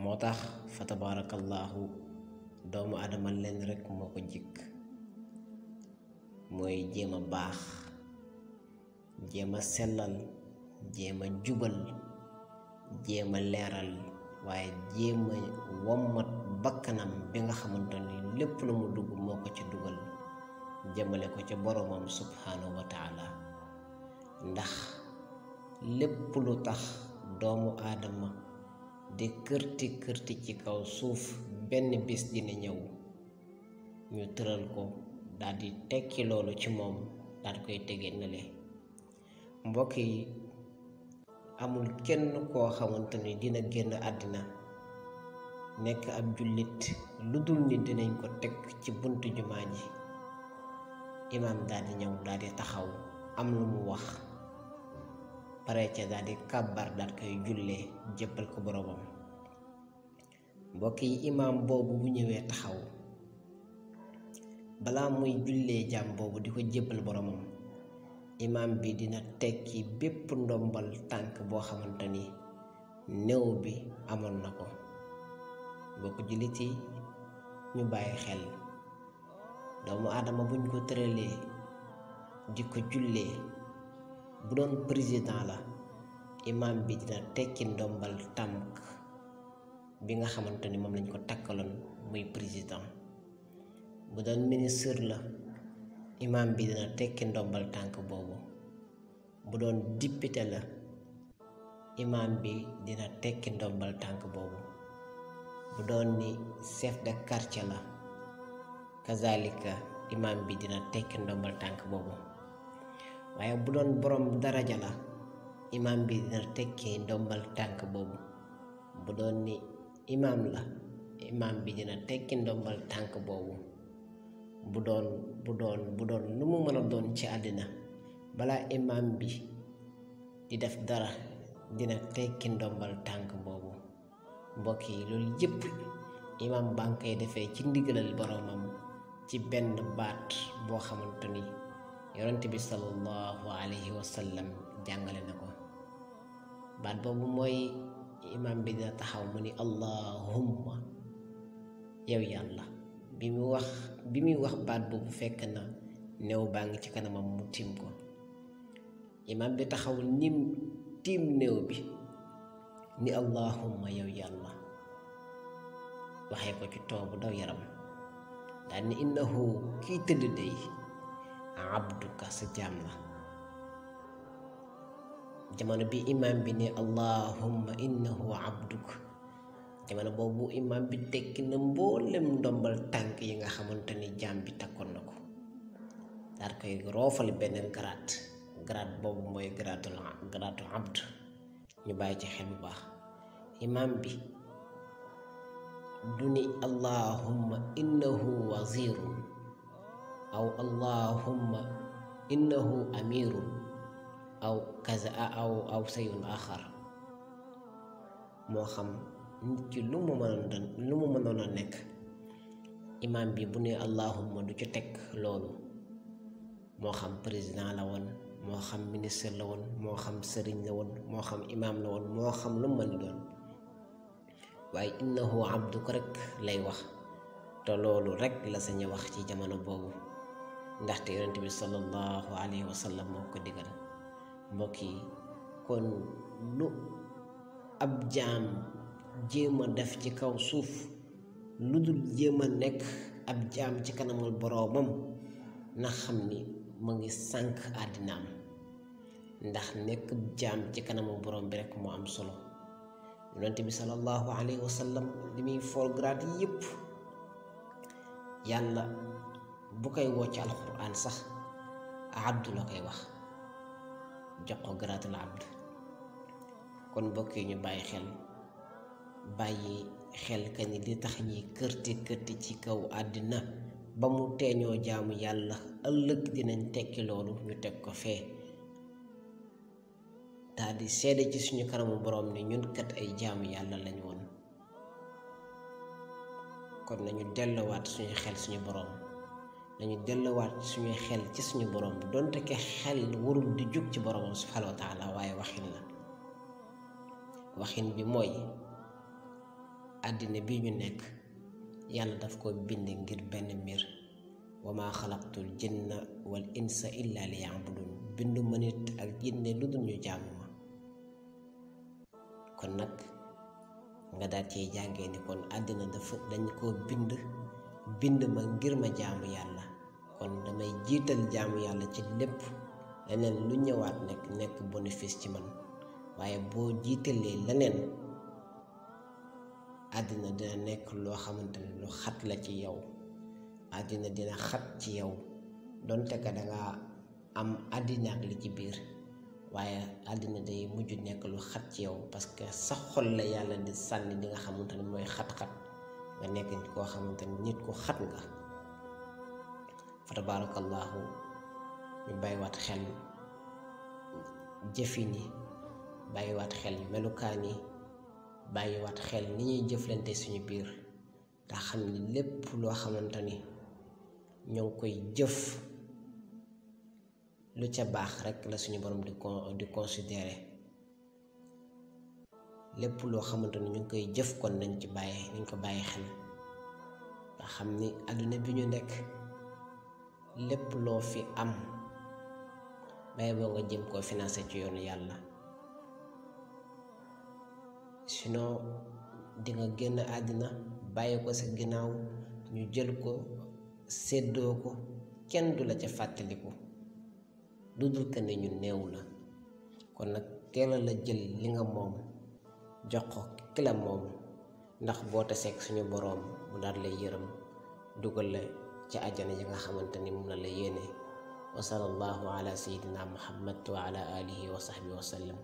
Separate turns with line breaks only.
moo tax fa tabarakallahu doomu adama leen rekk moo ko jikk mooy jéem a baax, jéem a sellal, jéem a jubal, jéem a leeral, waaye jéem a wommat bakkanam bi nga xamante ni lépp lu mu dugg moo ko ci dugal jëmale ko ca boromam subhanahu wa taala. ndax lépp lu tax doomu aadama di kërti ci kaw suuf benn bis dina ñëw ñu tëral ko daldi tekki loolu ci moom daal koy tege nale. mbokk yi, amul kenn koo xamante ni dina génn àddina nekk ab jullit lu dul ni dinañ ko teg ci buntu jumaa ji, imaam daldi ñëw daldi taxaw am lu mu wax pare ca daldi kàbbar daal koy jullee jébbal ko boroomam. mbokk yi, imaam boobu bu ñëwee taxaw balaa muy jullee jaam boobu di ko jébbal boroomam, imaam bi dina tekki bépp ndombal tànk boo xamante ni néew bi amoon na ko. mbokk jullit yi, ñu bàyyi xel doomu aadama buñ ko tëralee di ko jullee, bu doon président la, imaam bi dina tekki ndombal tànk bi nga xamante ni moom lañ ko takkaloon muy président. bu doon ministre la, imaam bi dina tekki ndombal tànk boobu. bu doon député la, imaam bi dina tekki ndombal tànk boobu. bu doon ni chef de quartier la, kazalika imaam bi dina tekki ndombal tànk boobu. waaye bu doon borom daraja la, imaam bi dina tekki ndombal tànk boobu. bu doon ni imaam la, imaam bi dina tekki ndombal tànk boobu. bu doon lu mu mën a doon ci àddina, balaa imaam bi di def dara dina tekki ndombal tànk boobu. mbokk yi, loolu yëpp imaam baa ngi koy defee ci ndigalal boroomam ci benn baat boo xamante ni yonent bi sallallahu alayhi wa sallam jàngale na ko. baat boobu mooy imaam bi dina taxaw mu ni allahumma, yow yàlla. bi muy wax baat boobu fekk na néew baa ngi ci kanamam mu tiim ko. imaam bi taxaw nim tiim néew bi ni allahumma, yow yàlla, waxee ko ci toobu daw yaram daal ni innahu, kii tëdd day abduka, sa jaam la. jamono bi imaam bi ne allahumma innahu abduk, jamono boobu imaam bi tekki na mboolem ndombal tànk yi nga xamante ni jaam bi takkoon na ko, daal koy roofal beneen garaat boobu mooy garaatu abd. ñu bàyyi ci xel bu baax. imaam bi du ni allahumma innahu wazirun aw allahumma innahu amirun aw kaza aw sayun axar. moo xam nit ki lu mu mënoon a nekk, imaam bi bu ne allahumma du ci teg loolu. moo xam président la woon, moo xam ministre la woon, moo xam sëriñ la woon, moo xam imaam la woon, moo xam lu mu mën doon, waaye innahu abduk rek lay wax. te loolu rek la sañ a wax ci jamono boobu, ndaxte yonent bi sallallahu alayhi wa sallam moo ko digal. mbokk yi, kon lu ab jaam jéem a def ci kaw suuf lu dul jéem a nekk ab jaam ci kanamul boroomam, na xam ni mu ngi sànk àddinaam. ndax nekk jaam ci kanamu boroom bi rekk moo am solo. yonent bi sallallahu alayhi wa sallam li muy for grade yépp, yàlla bu koy woo ci alquran sax abdu la koy wax, jox ko garatul abd. kon mbokk yi, ñu bàyyi xel ka ni li tax ñi kërti ci kaw àddina ba mu teeñoo jaamu yàlla, ëllëg dinañ tekki loolu ñu teg ko fee daal di seede ci suñu kanamu boroom ne ñun kat ay jaamu yàlla lañ woon. kon nañu delluwaat suñu xel suñu boroom, nañu delluwaat suñu xel ci suñu boroom, donte ke xel warul di jóg ci boroomam subhanahu wa taala, waaye waxin la. waxin bi mooy àddina bi ñu nekk yàlla daf ko bind ngir benn mbir wa maa xalaqtul jinna wal insa illa liya'budun bindu ma nit ak jinne lu dul ñu jaamu ma. kon nag nga daal ciy jàngee ni kon àddina dañ koo bind ma ngir ma jaamu yàlla, kon damay jiital jaamu yàlla ci lépp, leneen lu ñëwaat nekk bénéfice ci man. waaye boo jiitalee leneen àddina dina nekk loo xamante ne lu xat la ci yow, àddina dina xat ci yow donte ka danga am àddina ak li ci biir, waaye àddina day mujj nekk lu xat ci yow parce que sa xol la yàlla di sànni di nga xamante ne mooy xat-xat, nga nekk nit koo xamante ne nit ku xat nga. fa tabarakallahu ñu bàyyiwaat xel jëfin yi, bàyyiwaat xel melukaan yi, bàyyiwaat xel ni ñuy jëflante suñu biir, te xam ni lépp loo xamante ni ñoo ngi koy jëf lu ca baax rek la suñu borom di considérer. lépp loo xamante ni ñu ngi koy jëf kon nañ ko bàyyi xel, nga xam ni àdduna bi ñu nekk lépp loo fi am bàyyi boo nga jëm koo financé ci yoonu yàlla, sinon di nga génn àddina bàyyi ko sa ginnaaw ñu jël ko séddoo ko, kenn du la ca fàttaliku lu dul que ne ñu néew la. kon nag teel a la jël li nga moom jox ko ki la moom, ndax boo taseeg suñu boroom mu daal lay yërëm dugal la ci àjjana yi nga xamante ni moom la la yéene. wa sallallahu ala sayyidina muhammad wa ala alihi wa sahbihi wa sallam.